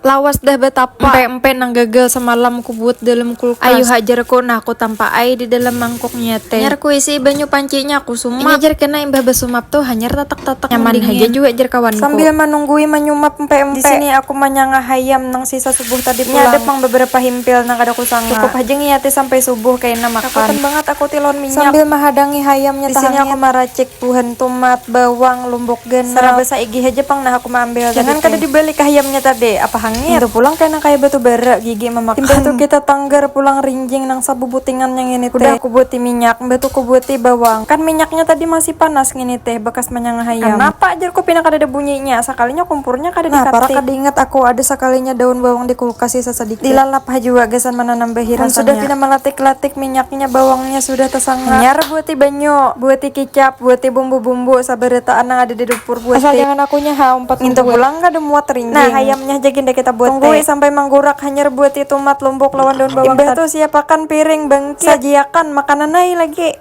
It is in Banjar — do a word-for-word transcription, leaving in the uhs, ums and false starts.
Lawas dah batapa. Empe-empe nang gagal samalam ku buat dalam kulkas. Ayu hajar ku, nah ku tampa ai di dalam mangkuknya teh. Hanyar ku isi banyu pancinya, aku sumap. Ini jar kena imbah basumap tuh hanyar tatak-tatak. Nyaman haja jua jar kawanku. Sambil manunggui manyumap empe-empe. Di sini aku manyanga hayam nang sisa subuh tadi pulang. Ada pang beberapa himpil nang kada kusanga. Cukup haja ngiati sampai subuh kaina makan. Kakutan bangat aku tilawan minyak. Sambil mahadangi hayamnya. Di sini aku maracik buhan tumat, bawang, lumbuk ganal. Saraba saigi haja pang nah aku maambil. Jangan kada dibalik ka hayamnya tadi, apa hangit? Itu pulang kena kaya batu bara gigi memakan. Imbah tu kita tanggar pulang rinjing nang sabubutingannya ngini teh. Udah kubuti minyak, imbah tu kubuti bawang. Kan minyaknya tadi masih panas ngini teh, bekas manyanga hayam. Kanapa jar ku pina kadada bunyinya, sakalinya kumpurnya kada dikatik. Nah, parak kada ingat aku ada sakalinya daun bawang di kulkas sisa sadikit. Dilalap ha jua gasan mananambahi rasanya. Sudah pina malatik-latik minyaknya, bawangnya sudah tasanga. Hanyar buati banyu, buati kicap, buati bumbu-bumbu sabarataan nang ada di dapur buati. Asal jangan akunya ha umpat. Ngintu pulang kada muat rinjing. Nah, hayamnya haja gin dah kita buati. Tunggui sampai manggurak, hanyar buati tumat, lumbuk lawan daun bawang. Imbah tu siapakan piring bangkit. Sajiakan makanan ai lagi.